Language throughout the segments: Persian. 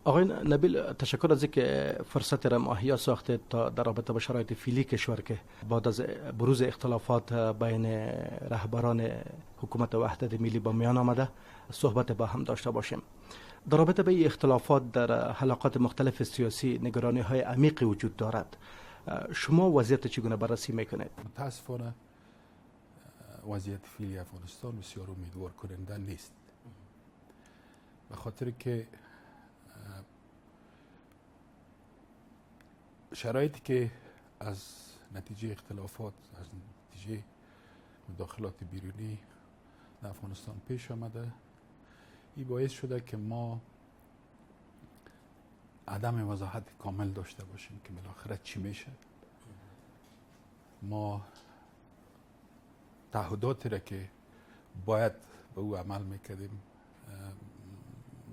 آقای نبیل، تشکر از اینکه فرصت را مهیا ساختید تا در رابطه با شرایط فعلی کشور که بعد از بروز اختلافات بین رهبران حکومت وحدت ملی با میان آمده صحبت با هم داشته باشیم. در رابطه به این اختلافات در حلقات مختلف سیاسی نگرانی های عمیقی وجود دارد. شما وضعیت چگونه بررسی میکنید؟ متاسفانه وضعیت فعلی افغانستان بسیار امیدوار کننده نیست، به خاطر که شرایطی که از نتیجه اختلافات، از نتیجه مداخلات بیرونی در افغانستان پیش آمده، این باعث شده که ما عدم وضاحت کامل داشته باشیم که بالاخره چی میشه. ما تعهداتی را که باید به او عمل میکردیم،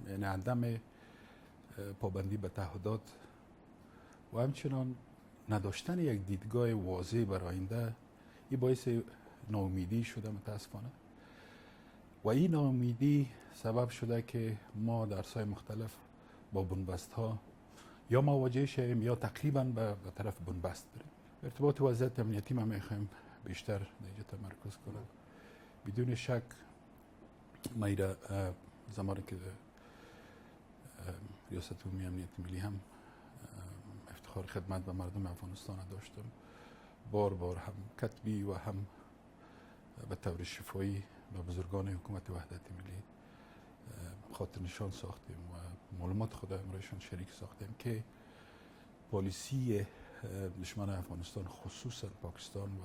یعنی عدم پابندی به تعهدات و همچنان نداشتن یک دیدگاه واضح برای آینده، این باعث ناامیدی شده متاسفانه. و این ناامیدی سبب شده که ما در عرصه‌های مختلف با بنبست ها یا مواجه شویم یا تقریبا به طرف بنبست بریم. ارتباط وضعیت امنیتی ما میخوایم بیشتر در اینجا تمرکز کنم. بدون شک ما ایره زمانی که ریاست عمومی امنیت ملی هم افتخار خدمت به مردم افغانستان داشتم، بار بار هم کتبی و هم به طور شفایی به بزرگان حکومت وحدت ملی خاطر نشان ساختیم و معلومات خود امرایشان شریک ساختیم که پالیسی دشمن افغانستان، خصوصا پاکستان و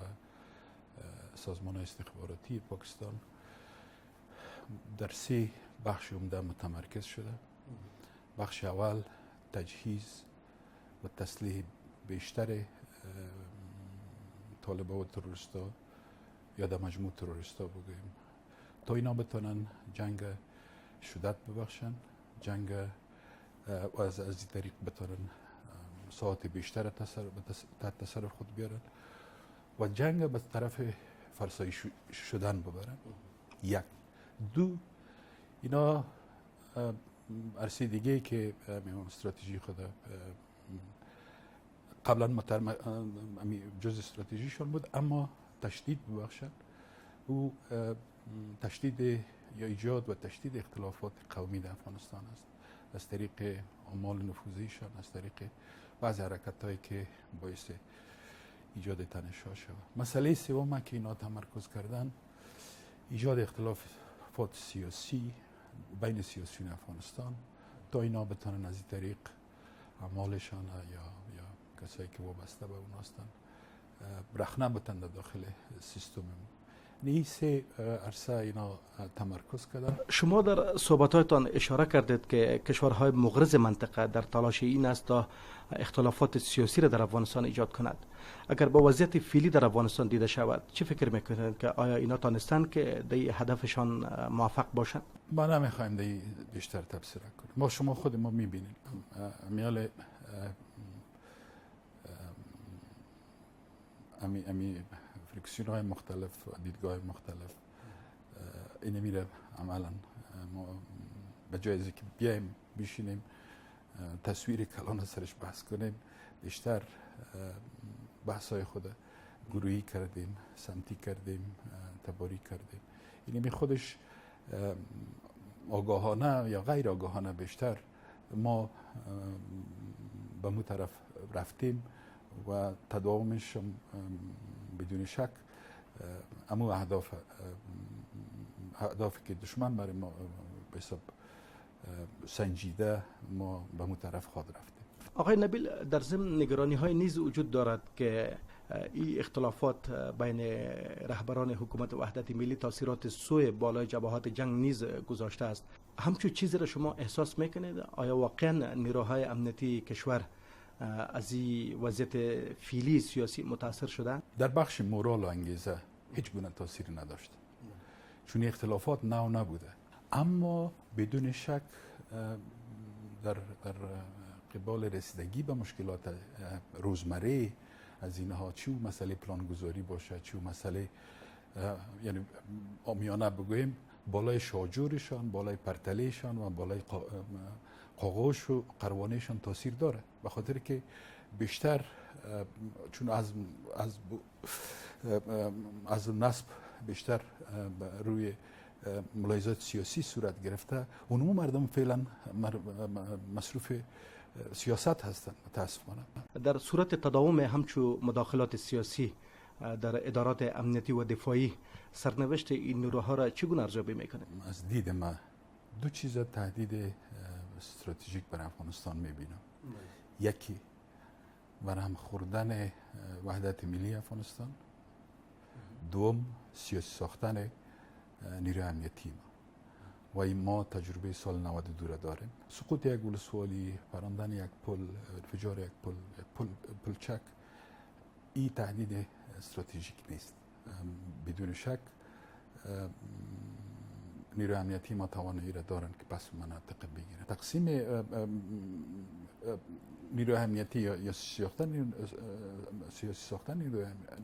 سازمان استخباراتی پاکستان، در سه بخش عمده متمرکز شده. بخش اول تجهیز و تسلیح بیشتر طالبا و تروریستا یا در مجموع تروریستا بگوییم، تا اینا بتونن جنگ شدت ببخشن، جنگ و از این طریق بتونن ساعت بیشتر تحت تصرف خود بیارن و جنگ به طرف فرسایی شدن ببرن. یک. دو، اینا عرصه دیگه که استراتژی خود قبلا جز استراتژیشون بود اما تشدید ببخشن، او تشدید یا ایجاد و تشدید اختلافات قومی در افغانستان است، از طریق اعمال نفوذیشان، از طریق بعض حرکت هایی که باعث ایجاد تنش ها شود. مسئله سوم که اینا تمرکز کردن، ایجاد اختلافات سیاسی بین سیاسیون افغانستان تا اینا بتونن از این طریق اعمالشان یا کسایی که وابسته به اون هستن رخنه بتن در داخل سیستم. این سه عرصه اینا تمرکز کردن. شما در صحبت‌هایتان اشاره کردید که کشورهای مغرض منطقه در تلاش این است تا اختلافات سیاسی را در افغانستان ایجاد کند. اگر با وضعیت فعلی در افغانستان دیده شود، چه فکر میکنید که آیا اینا تانستند که در هدفشان موفق باشند؟ ما نمیخوایم در بیشتر تبصره کنیم. ما شما خود ما میبینیم میال امی فریکسیون های مختلف، دیدگاه مختلف، اینه میره عملا ما به جای از که بیایم بشینیم تصویر کلان سرش بحث کنیم، بیشتر بحث های خود گروهی کردیم، سمتی کردیم، تباری کردیم. اینه می خودش آگاهانه یا غیر آگاهانه بیشتر ما به مو طرف رفتیم و تداومش بدون شک امو اهدافی که دشمن برای ما به حساب سنجیده، ما به مو طرف خواهد رفتیم. آقای نبیل، در ضمن نگرانی های نیز وجود دارد که این اختلافات بین رهبران حکومت وحدت ملی تاثیرات سوء بالای جبهات جنگ نیز گذاشته است. همچون چیزی را شما احساس میکنید؟ آیا واقعا نیروهای امنیتی کشور از این وضعیت فعلی سیاسی متاثر شدن؟ در بخش مورال و انگیزه هیچ گونه تاثیر نداشت، چون اختلافات نو نبوده. اما بدون شک در قبال رسیدگی به مشکلات روزمره از اینها، چه مسئله پلانگذاری باشه، چه مسئله یعنی عامیانه بگوییم بالای شاجورشان، بالای پرتلهشان و بالای قاقاش و قروانهشان تاثیر داره، به خاطر که بیشتر چون از نصب بیشتر روی ملاحظات سیاسی صورت گرفته، اونمو مردم فعلا مصروف سیاست هستند متاسفانه. در صورت تداوم همچو مداخلات سیاسی در ادارات امنیتی و دفاعی، سرنوشت این نیروها را چگونه ارزیابی میکنید؟ از دید ما دو چیز تهدید استراتژیک بر افغانستان میبینم. یکی برهم خوردن وحدت ملی افغانستان، دوم سیاسی ساختن نیروی امنیتی ما. و این ما تجربه سال 92 را داریم. سقوط یک ولسوالی، پراندن یک پل، انفجار یک پل، پلچک، این تهدید استراتژیک نیست. بدون شک نیروی امنیتی ما توانایی را دارن که پس مناطق بگیرن. تقسیم نیروی امنیتی یا سیاسی ساختن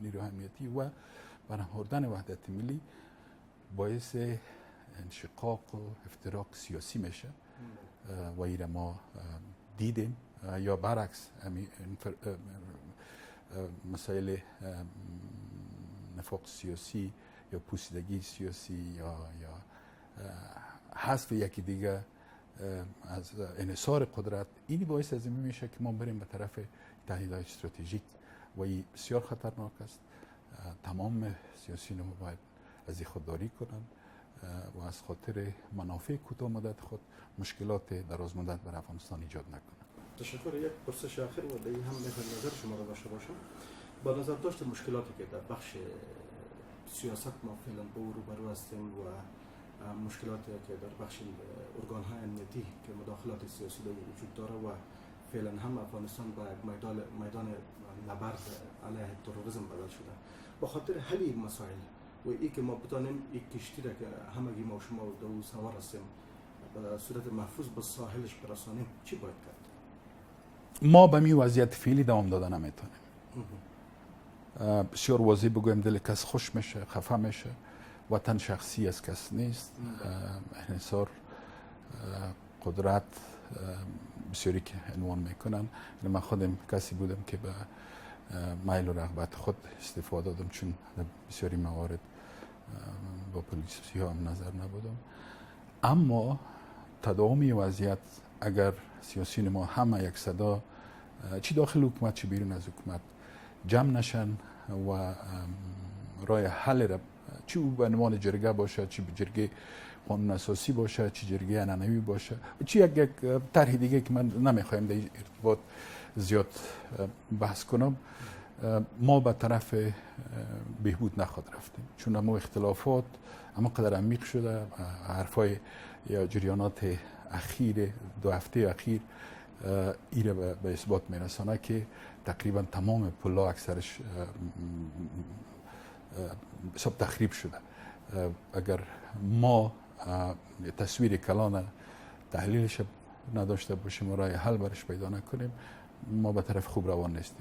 نیروی امنیتی و برهم وحدت ملی باعث انشقاق و افتراق سیاسی میشه و ایره ما دیدیم. یا برعکس مسائل نفاق سیاسی یا پوسیدگی سیاسی یا حذف یکی دیگه از انحصار قدرت، این باعث از این میشه که ما بریم به طرف تهدیدهای استراتژیک و این بسیار خطرناک است. تمام سیاسیون ما باید از این خودداری کنند و از خاطر منافع کوتاه مدت خود مشکلات دراز مدت بر افغانستان ایجاد نکنند. تشکر. یک پرسش آخر و در این هم میخوام نظر شما را داشته باشم. با نظر داشت مشکلاتی که در بخش سیاست ما فعلا به او روبرو هستیم و مشکلاتی که در بخش ارگان های امنیتی که مداخلات سیاسی در وجود داره و فعلا هم افغانستان به یک میدان نبرد علیه تروریسم بدل شده، با خاطر حل این مسائل و ای که ما بتانیم یک کشتی را که همگی ما شما در او سوار هستیم به صورت محفوظ به ساحلش برسانیم، چی باید کرد؟ ما به می وضعیت فعلی دوام دادن نمیتونیم. بسیار واضح بگویم، دل کس خوش میشه، خفه میشه. وطن شخصی از کس نیست. انحصار قدرت بسیاری که عنوان میکنن، من خودم کسی بودم که به میل و رغبت خود استفاده دادم، چون در بسیاری موارد با پلیسی ها هم نظر نبودم. اما تداوم وضعیت اگر سیاسیون ما همه یک صدا، چی داخل حکومت چی بیرون از حکومت، جمع نشن و راه حل را، چی او به عنوان جرگه باشه، چی به جرگه قانون اساسی باشه، چی جرگه عنعنوی باشه، چی یک طرح دیگه که من نمیخوایم در ارتباط زیاد بحث کنم، ما به طرف بهبود نخواد رفتیم، چون اما اختلافات اما قدر عمیق شده. حرفای یا جریانات اخیر دو هفته اخیر ایره به اثبات میرسانه که تقریبا تمام پلا اکثرش حساب تخریب شده. اگر ما تصویر کلان تحلیلش نداشته باشیم و راه حل برش پیدا نکنیم، ما به طرف خوب روان نیستیم.